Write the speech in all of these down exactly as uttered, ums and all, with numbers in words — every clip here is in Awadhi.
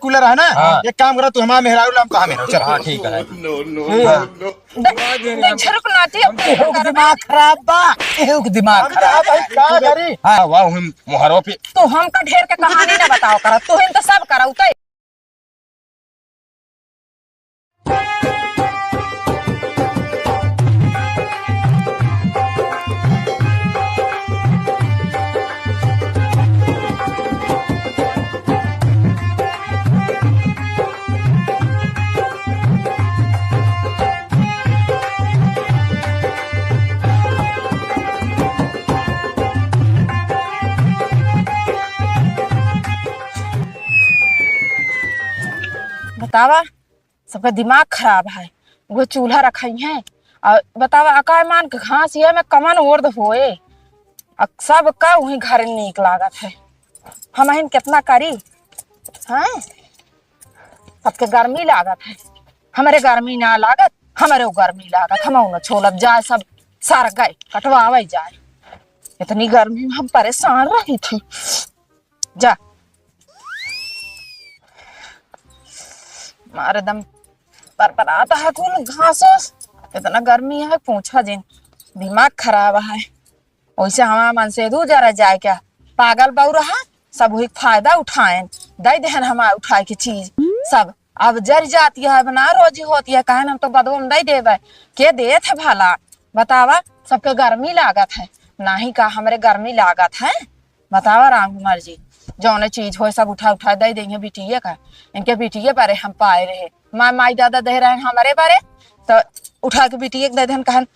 कूलर है ना? हाँ। एक काम करा, तू हमारा मेहरारू लाम, तो हमें चल। हाँ, ठीक है। हाँ। दे, दे, झुरुक नाटी अब केहू के दिमाग खराब बा, केहू के दिमाग हम खराब। कहा भाई, का करी? हाँ, वाह, हम मोहरो पे। तू हमका ढेर के कहानी ना बताओ करा, तू ही तो सब करा, उतई। बतावा, सबका दिमाग खराब है। वो चूल्हा रखई है और बतावा, अकाय मान के घास ये में कमन ओर्द होए, अ, सबका वही घर नीक लागत है। हमहिन कितना करी, हैं? सबके गर्मी लागत है, हमरे गर्मी ना लागत, हमरे गर्मी लागत, हम न छोलब जाए, सब सर गए, कटवावे जाए। इतनी गर्मी में हम परेशान रही थी। जा। मारे दम परपरात है कुल घास ओस। इतना गर्मी है, पूछा जिन। दिमाग खराब है। वैसे हमारा मन से दू जरा जाए क्या? पागल बऊ रहा, सब वही फायदा उठाएन। दे देहन हमारा उठाए के चीज सब। अब जर जाती है, अब ना रोजी होती है, कहन हम तो बदबो में दे देबे। के देत है भला? बतावा, सबके गर्मी लागत है। नाही का हमरे गर्मी लागत है? बतावा राम कुमार जी, जौने चीज होए सब उठा उठा दे देंगे बिटिये का। इनके बिटिये बारे हम पाए रहे, माँ, माई दादा दे रहे हमरे बारे, तो उठा के बिटिये के दे देन, कहन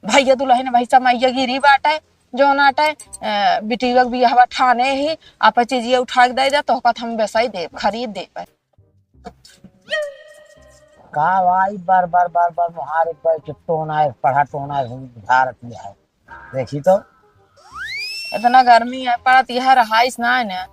भैया दुल्हन, भाई समैया गिरी बाटे, जौन आटे, अ, बिटिया के बियाहवा ठाने ही, आप चीजिये उठा के दे दे, तोहका तो हम बेसाई देब, खरीद देब। का भाई, बार, बार, बार, बार मुहार एक बार के टोना है, पढ़ा टोना है, झारत ही है। देखी तो। इतना गर्मी है, पड़त यह रहाइस ना है ना।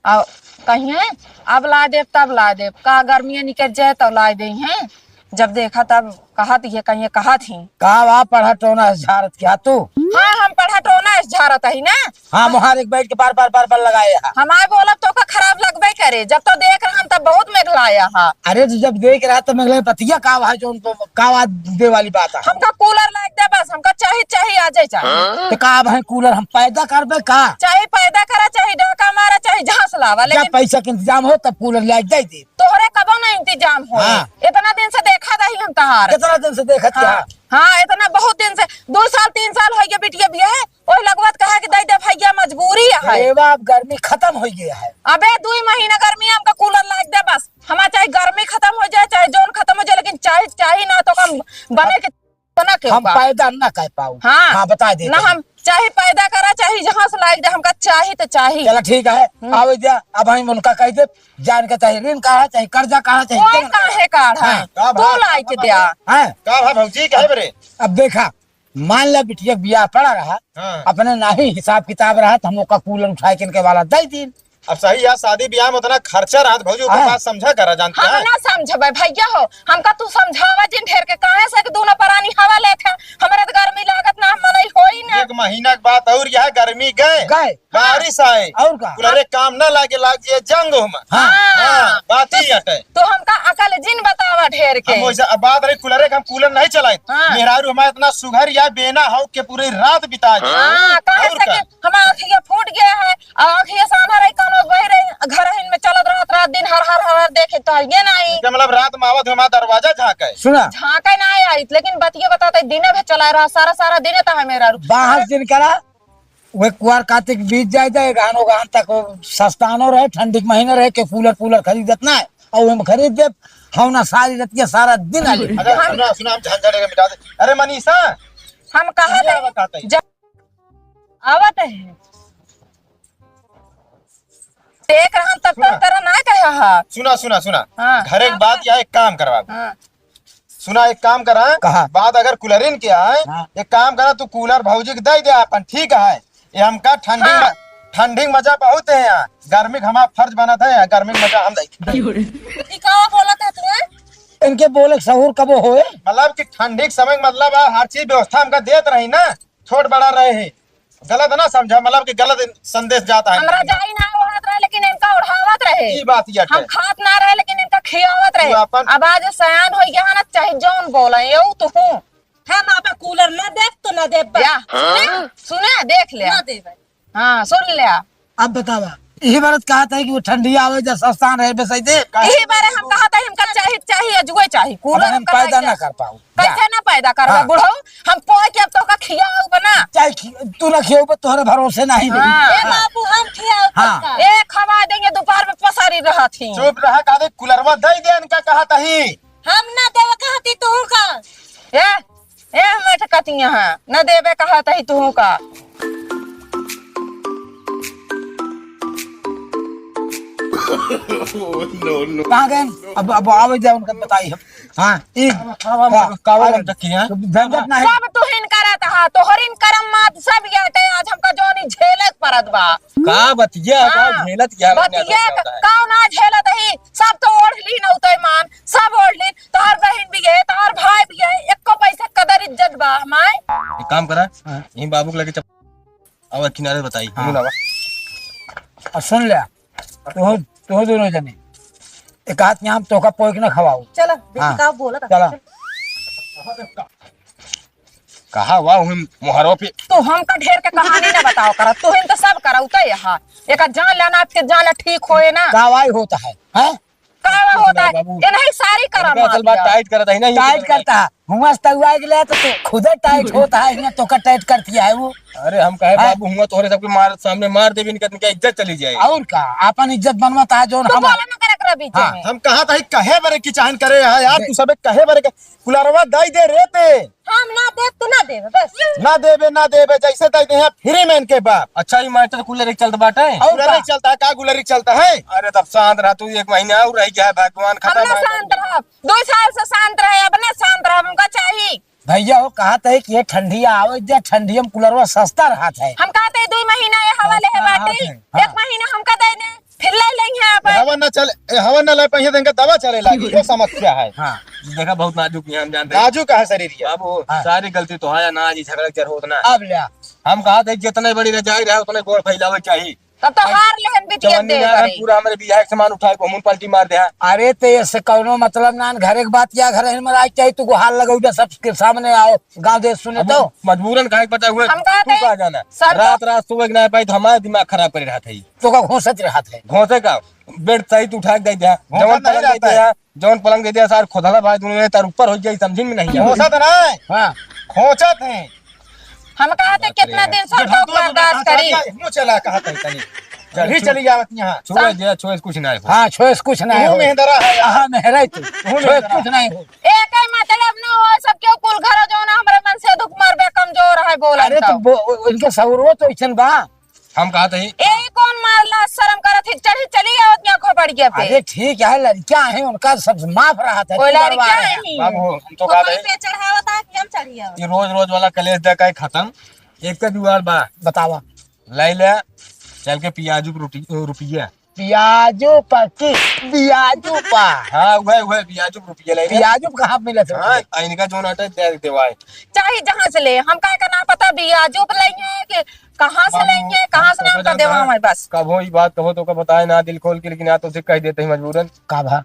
और कहिए, अब ला देब, तब ला देब। का गर्मी निकल जाए तो ला दे हैं। जब देखा तब कहत ही, कहिए कहत ही। का बा पढ़ा टोना है झारत क्या तू? हाँ, हम पढ़ा टोना है झारत ही ना। हाँ, मुहार एक बैठ के बार, बार, बार, बार लगाए हैं। हमारे बोलब तो का खराब लगबे करे, जब तो देख रहा हम तब बहुत मेघलाया हा। अरे, तो जब देख रहा तो मेघलाया, बतिया का है जो उनको का बात दे वाली बात है? हमका कूलर लाग दे बस, हमका चाही, चाही, आ जाए, चाही। तो का अब है कूलर हम पैदा करबे का? चाही पैदा करा, चाही डाका मारा, चाही झांस लावा, जब लेकिन पैसा के इंतजाम हो तब कूलर लाग दे दे। तोहरे कबो ना इंतजाम हो। हाँ। इतना दिन से देखा रही हम तहार। कितना दिन से देखत हाँ। रहा? हाँ, इतना बहुत दिन से, दो साल, तीन साल हो गए बिटिया बियाहे, ओही लगवत कहा कि दे दे भैया, मजबूरी है। अरे बाप, गर्मी खत्म हो गया है। अबे, दुई महीना गर्मी, हमका कूलर लाग दे बस। हमार चाहे गर्मी खत्म हो जाए, चाहे जौन खत्म हो जाए, लेकिन चाहे, चाहे ना तो हम बने के बना के हम बा। पैदा ना कर पाऊ। हाँ। हाँ, बता दे ना, हम चाहे पैदा करा, चाहे जहाँ से लाग दे, हमका चाही तो चाही। चला ठीक है, हम्म। आवे दे, अब हम उनका कह दे, जान के चाहे ऋण का है, चाहे कर्जा का है, चाहे कोई जौन का काहे का है। हाँ। का तू भाई, लाई के का दिया। भाई? हाँ। का भाई भौजी, कहे बरे? अब देखा, मान ला बिटिया के बियाह पड़ा रहा, हाँ। अपने नाही हिसाब किताब रहा, तो हम ओका कूलर उठाए के इनके वाला दे दीन। अब सही यार, शादी ब्याह में उतना खर्चा रहत भौजी, ओकर हाँ। बात समझा करा, जानते हम हैं? ना समझबे भैया हो, हमका तू समझावा जिन ढेर के, काहे से कि दोनों परानी हवा लेत है, हमरे तो गर्मी लागत ना, मनई होई ना। एक महीना के बात और यह गर्मी गए, गए। बारिश आए, और का? कूलरे काम ना लागे, लाग जे जंग हो में। हाँ। हाँ, बात ही अटे। तो हमका अकल जिन बतावा ढेर के। हम वैसे, अब बात रही कूलरे के, हम कूलर नहीं चलाए। हाँ। मेहरारू हमारा इतना सुघर या बेना हो के पूरी रात बिता जाए। हाँ, काहे और से का? कि हमार अखिया फूट गया है, और अखिया सामने रही, कानो बह रही, घर हिन में चलत रहत, रात दिन हर, हर, हर, हर देखे तो ये नहीं। के मतलब रात में आवत हमारा दरवाजा झांके। सुना। झांके ना आई, लेकिन बतिये बताते, दिने भर चला रहा, सारा, सारा दिने तो है मेहरारू। बाहर जिन करा, वह कुआर कातिक बीत जाए, जाए, गहन, गहन तक वो सस्तानो रहे, ठंडी के महीना रहे, के कूलर, कूलर खरीदत ना है, और हम खरीद दे, हम ना सारी रतिया, सारा दिन आ ले। अच्छा, सुना, सुना, हम झंझट के मिटा दे। अरे मनीषा, हम कहाँ ये थे? आवत, आवत है। जा-, आवत है। देख रहा तब सुना। तब तरह ना कहा हा। सुना, सुना, सुना। हाँ। घरे के बात या एक काम करवा। हाँ। सुना, एक काम करा, कहा? बात अगर कूलरिन के आए, हाँ। एक काम करा, तू कूलर भौजी के दे दे अपन, ठीक है? ये हमका ठंडी हाँ। म-, ठंडी के मजा बहुत है यहाँ, गर्मी के हमारा फर्ज बनत है, यहाँ गर्मी के मजा हम नहीं। ई का बोलत है तू, हैं? इनके बोले सहूर कबो होए? मतलब कि ठंडी के समय के मतलब है, हर चीज व्यवस्था हमका देत रही ना, छोट बड़ा रहे है, गलत ना समझा, मतलब कि गलत संदेश जाता है। हमरा जाई ना, वहाँ तो लेकिन इनका ओढ़ावत रहे। ई बात ये हम है। खात ना रहे, लेकिन इनका खियावत रहे। तू अपन अब आज सयान होइ गया है ना, चाहे जौन बोले, ये तो हूँ। हम आपा कूलर ना देब तो ना देब बस। या, सुने, सुने, देख ले। ना देब। हाँ, सुन ले। अब बतावा, यही बार कहत है कि वो ठंडिया आवे, जब सस्ता रहे, बेचै दे। यही बारे हम कहत है, हमका चाही, चाही, अजुए चाही। अब कूलर हम हमका पैदा नहीं ना चाही। कर पाऊ। कैसे ना पैदा करबा, हाँ। बुढ़ऊ? हम पोए के अब तोका खियाऊ बना। चाहे खि-, तू ना खियाऊ, पर तोहरे भरोसे नहीं रही। हाँ। ए बाबू, हम खियाऊ हाँ। तोका। ए, खवा देंगे, दोपहर में पसारी रहत ही। चुप रहा, का दे, कुलरवा दे दे, इनका कहत ही। हम ना देवे कहती तू का। ए, ए, मेठ कतिया है, न देबे कहत ही तू का। कहाँ गए? अब, अब आवे जाए उनका बताई हम। हाँ, ई, अब, अब, अब, हाँ, का, का, अरे, हम तक किया? झंझट नहीं। सब तुहिन करत हा, तोहरिन करम मात सब याटे, आज हमका जौनी झेले के परत बा। का बतिया, का हाँ। झेलत क्या बतिया, का, का ना झेलत ही? सब तो ओढ़ ली न उतय मान, सब ओढ़ ली। तोहर बहिन भी है, तोहर भाई भी है, एको पैसा कदर इज्जत बा हमार। एक काम करा, हाँ। यहीं बाबू के लगे चप-, अब किनारे बताई, हाँ। बोला बा। और सुन ले, तू, तू दोनों जने एक हाथ में हम तोका पोइक ना खवाऊ। चला, देखी हाँ। का बोला था। चला। कहा हुआ हुई मोहरो पे। तू हमका ढेर के कहानी ना बताओ करा, तू ही तो सब करा, उतय यहाँ। एक जान लेना, फिर जान ले ठीक होए ना। का वाई होता है, हैं? का वाई होता है? बाबू। ये नहीं सारी करा इनका मार असल बात दिया। टाइट करता है ना, ये टाइट करता है। करता है। हुआ से तउआ के ले तो तू खुदे टाइट होता है, यहाँ तोका टाइट करती है वो। अरे हम कहे हाँ। बाबू हुआ तोहरे सबके मार, सामने मार देबी, इनका, इनका इज्जत चली जाए। और का? अपन इज्जत बनवा ता जोन तू हम बोला ना करे, करे बीच हाँ। में। हम कहा था, कहे बरे की चाहन करे है यार, तू सबे कहे बरे के कुलरवा दई दे रे ते। हम ना देब, तू ना देबे, बस। ना देबे, ना देबे, जैसे दई दे हैं, फ्री में इनके बाप। अच्छा, ई मास्टर कूलर एक चलत बाटे? और कूलर का? एक चलता है, का कूलर एक चलता है? अरे, तब शांत रह तू, एक महीना और रह गया है, भगवान हम खत्म ना है। शांत रहब, दो साल से शांत रहे, अब ना शांत रहब, हमका चाही। भैया, वो कहत है कि ये ठंडिया आवे जा, ठंडिया में कूलरवा सस्ता रहत है। हम कहत है, दो महीना ये हवा ले है सस्ता रहत बाटी, है, हाँ। एक महीना हमका दे दे। फिर ले लेंगे आप। हवा ना चले, ए, हवा ना ले पाइए तो इनका दवा चले लागी, ये समस्या है। हाँ। देखा, बहुत नाजुक है, हम जानते हैं। नाजुक है शरीर ये। बाबू, हाँ। सारी गलती तो है ना, जी झगड़ा चर होत ना। अब ले। हम कहा थे, जितने बड़ी रजाई रहे, उतने गोड़ फैलावे चाहिए। तब तो हार लेहन बिटिया जवानी दे में हम बड़ी। पूरा हमारे बियाह के सामान उठाए, घूमन पलटी मार दे, हाँ। अरे, तो ऐसे कौनो मतलब ना, घर एक बात या घर है, हमारा आज चाहिए, तू को हार लगाऊ, सबके सामने आओ। गाँव देश सुने अब तो। मजबूरन काहे के पता हुए, हम कहा तू थे, कहाँ जाना? सर रात, रात सोवे के ना पाई तो हमारा दिमाग खराब करे रहत है। तो का घोंसत रहत है? घोंसे का? बेड सहित उठा के दे दिया। घोंसा जवन नहीं पलंग दे रहता है। दिया, जवन पलंग दे दिया, सार खोदला भाई दोनों ने तार ऊपर हो जाई, समझिन में नहीं आवे। घोंसत नहीं। हाँ। घोंसत है। हम कहा थे बाप रे। कितना दिन से हम लोग बर्दाश्त करी। मुँह चला कहा थे तनी। जल्दी चली जावत यहाँ। छुए दे, छुए से कुछ नहीं हो। हाँ, छुए से कुछ नहीं हो। मेहंदरा है। हाँ, मेहरा है तू। छुए से कुछ नहीं हो। एक ही मतलब न हो, सब केहू कुल घर जो ना हमरे मन से दुख मरबे कमजोर है, बोलन अरे तो। तो बो-, इनके सौरव तो ऐसन बा। हम कहा थे। ए कौन मारला, शर्म करत ही, चढ़ी चली आवत या खोपड़िया पे। अरे ठीक है, लड़कियां हैं, उनका सब माफ रहा था, कोई तू लड़कियां गड़बड़ा है। नहीं। बाबू, हम तो कहा खोपड़ी थे। पे चढ़ावत है कि हम चढ़ी आवत? ये रोज रोज वाला कलेश दे का खत्म, एक का जुगाड़ बा। बतावा। लाई ले, चल के पियाजू पे रोटी, रुपया। पियाजू पा की, पियाजू पा। हाँ, उहे, उहे, पियाजू रुपया ले ले। पियाजू कहाँ मिलत है? हाँ, आ इनका जोन आटा दे देवाए। चाहे जहाँ से ले, हम काहे का ना पता, पियाजू पे लेंगे कि कहाँ से बाबू, लेंगे, कहाँ से ना तो हमका देवा हमारे पास। कबो ई बात कहो तो का बताए ना दिल खोल के, लेकिन आज तो उसे कह देते हैं मजबूरन। का भा?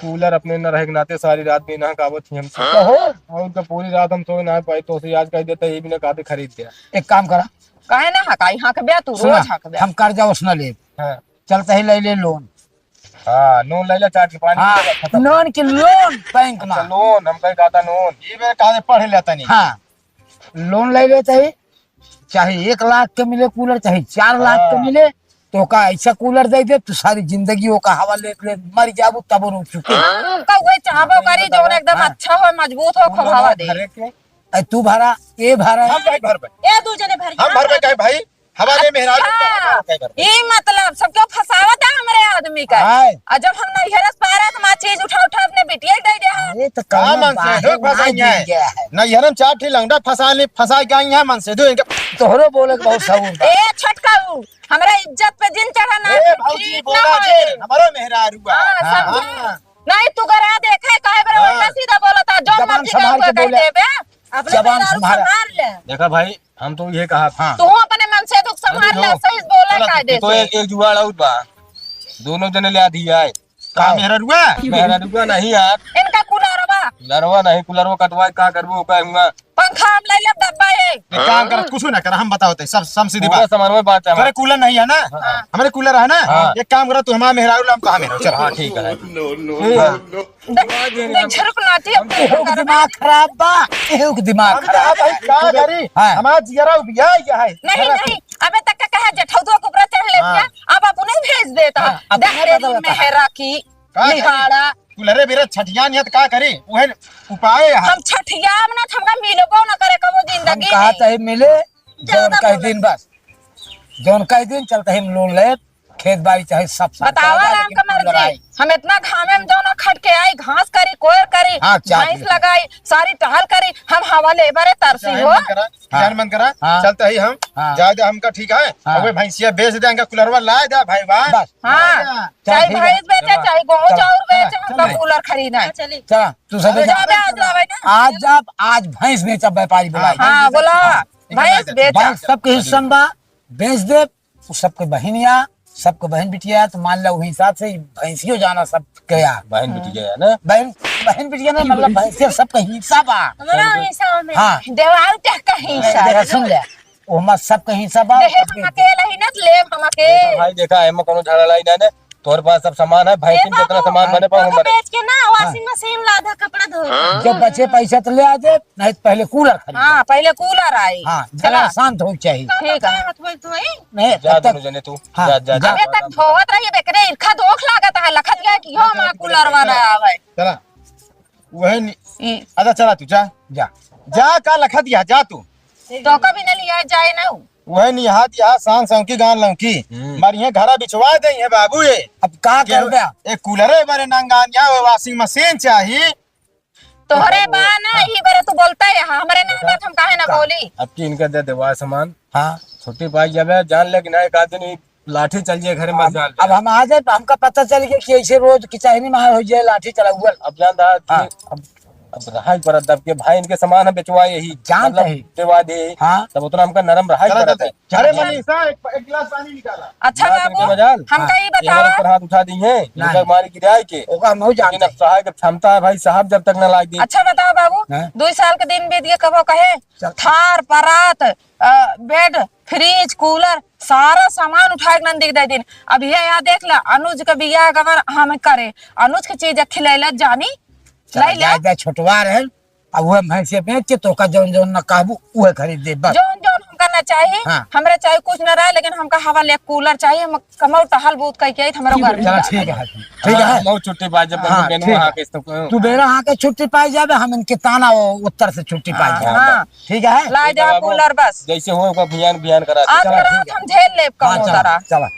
कूलर अपने न रहे के नाते सारी रात बिना हकावत ही हमसे। कहो। और तो पूरी रात हम सोए ना पाए, तो उसे आज कह देते, ये भी ना कहते खरीद दिया। एक काम करा। काहे ना हकाई, हकबे तू, सुना, रोज हकबे। हम कर्जा उसना लेब। हाँ। चलते ही ले ले लोन। हाँ, लोन ले ले, चार के पानी हाँ, ले ले, खत्म। लोन के लोन बैंक अच्छा, में। लोन, हम कहीं कहता लोन। ये मेरे कहा से पढ़ लेता नहीं। हाँ, लोन ले लेते ही, चाहे एक लाख के मिले कूलर, चाहे चार लाख के हाँ। मिले, तो का ऐसा कूलर दे दे, तू सारी जिंदगी वो का हवा ले, ले मर जाबू, तब रो चुके। हमका वही चाहबो करी, जो एकदम हाँ। अच्छा हो, मजबूत हो, खूब हवा दे। घरे के। ए, तू भरा, ए भरा। हम भाई भर भाई। ए, दू जने भर हम भर भाई, भाई। हमारे मेहरारू अच्छा, का, का, का, का, ई मतलब सबके फंसावत है हमरे आदमी का। हाय। और जब हम नैहर से पारा तो माँ चीज उठा उठा अपने बिटिया के दे दे है। अरे तो का कौनो मन से बाहर धोख ना फंसाई गिर है। गया है। नैहर में चार ठी लौंडा फंसा ले, फंसा के आई है मन से धो इनका। तोहरो बोले के बहुत सऊर बा। ए छोटकाऊ, हमरा इज्जत पे जिन चढ़ा ना, ए भौजी, ठीक ना बोला होए। जे, हमारो मेहरारू बा। हाँ, हाँ। समझा। हाँ। नहीं तू गरा देखे, काहे बरे हाँ। उल्टा सीधा बोला था, जो जबान मर्जी का संभाल हुआ के कह बोले। देबे। अपने जबान मेहरारू संभाल। संभाल ले। देखा भाई, हम तो ये कहा था। तू अपने मन से दुख संभाल ले, चलो, सही बोला चलो, कायदे तो से। एक, एक जुगाड़ और बा। दोनों जने ल्या दिया है। का मेहररुआ? मेहररुआ नहीं यार। इनका कुलरवा। कुलरवा नहीं, कुलरवा कटवाए का करबो, ओका हुआ। पंखा हम ले लेब डब्बा है। एक काम कर, कुछ ना कर, हम बताओ ते, सब, सब सीधी पूरा बात। सामान में बात है करे हमारे। कूलर नहीं है ना? हाँ। हमारे कूलर है ना? हाँ। एक काम करो, तू हमारा मेहरारू ला, हम तो हमारे, चल। हाँ, ठीक है। हाँ। दे-, दे झरुक नाटी अब एहू के दिमाग खराब बा, एहू के दिमाग हम खराब। कहा भाई, का करी? हाँ। हमार जियरा उबिया गया है। नहीं, नहीं, अबे तक का कहा जेठौदुआ के ऊपर चढ़ ले हाँ। दिया, अब अपने भेज देता। हाँ, अपने देख तेरी बदलता है। मेहरा की का करी? निहारा। कुलरे बेरे छठिया नियत का करी? उहे उपाय है। हम छठिया में ना, हमका मिलबो ना करे कबो हम जिंदगी कहा में। चाहे मिले, जौन ज्यादा कह बोला। दिन बस, जौन कह दिन चलते हम लोन ले, खेत बाड़ी चाहे सब साथ बतावा चला जाए, राम लेकिन का मर्जी। कुलर आई। हम इतना घामे में जौन खट के आई, घास करी, कोयर करी, हाँ, चाट भैंस ले। लगाई, सारी टहल करी, हम हवा लेबरे तरसी जान हो। मन करा, हाँ। जान मन करा, हाँ। चलते ही हम हाँ। जाए दे हमका, ठीक है? हाँ। अबे भैंसिया बेच दे, हमका कुलरवा लाए दे भाई, वाह। बस। हाँ। लाए दे। चल, चाहे ठीक है। भैंस बेचे, चला। चाहे गेहूं चला। चाउर बेचे, चला। हमका चला। कूलर खरीदा है। चला, तू सब अरे जा। जाबे, आज जाबे ना। आज जाब, आज भैंस बेचा व्यापारी बुलाई। हाँ, बोला। हाँ। भैंस बेचा। भैंस सबके हिस्सा में बा, बेच दे, उ सबके बहिनिया, सबके बहिन बिटिया, तो मान लो वही हिसाब से भैंसियो जाना सबके या। बहिन बिटिया है ना? बहिन, बहिन बिटिया ना, मतलब भैंसिया सबके हिस्सा बा। हमारा हिस्सा में। हाँ। देवाल क्या का हिस्सा? देखा, सुन ले, ओमा सबके हिस्सा बा। देहे हम अकेले ही ना, लेब हम अकेले। भाई देखा, एमा कोनो झगड़ा लाई ना, ना। तोर पास सब सामान है, भैंसिन जितना सामान बने पाओ, हम बेच के ना washing machine ला दे, कपड़ा धो। जब बचे पैसा तो ले आ दे, नहीं तो पहले कूलर खरीद। हाँ, पहले कूलर आई। हाँ, चला। जरा शांत हो चाहिए। ठीक है। हाथ धोई, धोई। नहीं, जा तब तक दोनों जने तू, हाँ, जा, जा, जा। जा। अबे तक धोवत रही, बेकरे इरखा दोख लागत है, लखत गया कि हो माँ कूलर वाला आवे। चला। वही नि-, ई। अच्छा, चला तू, जा, जा। जा, का लखत गया, जा तू। तो कभी न लिया जाए ना। वही निहात यहाँ शान सौंकी गान लौकी। हम्म। मार ये घरा बिछवा दे ये बाबू ये। अब का के-, कर दे? एक कूलरे बरे नंगान या वो washing machine चाहिए। तोहरे बा ना, ई बरे तू बोलता है, हाँ, हमरे ना बात हम काहे ना बोली? अब की इनका दे देवा सामान। हाँ। छुट्टी पाई जाबे, जान ले कि ना, एक आध दिन ई लाठी चल जाए घरे में, अब, जान ले। अब हम आ जाए, हमका पता चल गया कि ऐसे रोज किचहरी में हो जाए लाठी चलावल। अब जान रहा कि हाँ। अब, अब रहा ही पड़त, अब के भाई इनके सामान हम बेचवाए यही, जान मतलब, रही। देवा दे, हाँ। तब उतना हमका नरम रहा ही चला पड़त जाते। है। अरे मनीषा, एक, एक गिलास पानी निकाला। अच्छा बात बाबू, इनके मजाल। हमका हाँ। ई बतावा। ऊपर हाथ उठा दी है, नहीं। इनका मारी गिराए के। ओका हम नहीं लेकिन जानते। अब सहाय के क्षमता है भाई साहब, जब तक ना लाग दी। अच्छा बतावा बाबू, हाँ। दो साल के दिन बीत गए, कबो कहे चल। थार, परात, अ, बेड, फ्रिज, कूलर, सारा सामान उठाए के नंदी के दे दिन। अब ये यहाँ देख ला, अनुज के बियाह गवन हम करे, अनुज के चीज खिलैला जानी, चला, लई ले। जा, जा, छोटवा रहे, अब वह भैंसे बेच के तोका जौन जौन न कहबू, उहे खरीद दे, बस। जौन जौन हमका ना चाही, हाँ। हमरा चाही कुछ ना रहे, लेकिन हमका हवा ले कूलर चाही, हम कमौ टहल बहुत कह के आई, हमरा घर चला, ठीक है, ठीक है। हम छुट्टी पा जब हाँ, बेनवा ठीक है। हाँ के तो तू बेरा हाँ के छुट्टी पाई जाबे, हम इनके ताना वो उत्तर से छुट्टी पाई हाँ, जाबे। हाँ। ठीक है? ला ठीक है जा बाबू। कूलर बस। जैसे हो ओकर भियान, भियान करा दे। आज चला, रात ठीक है। हम झेल लेब हाँ, कमो चला, तरह। चला।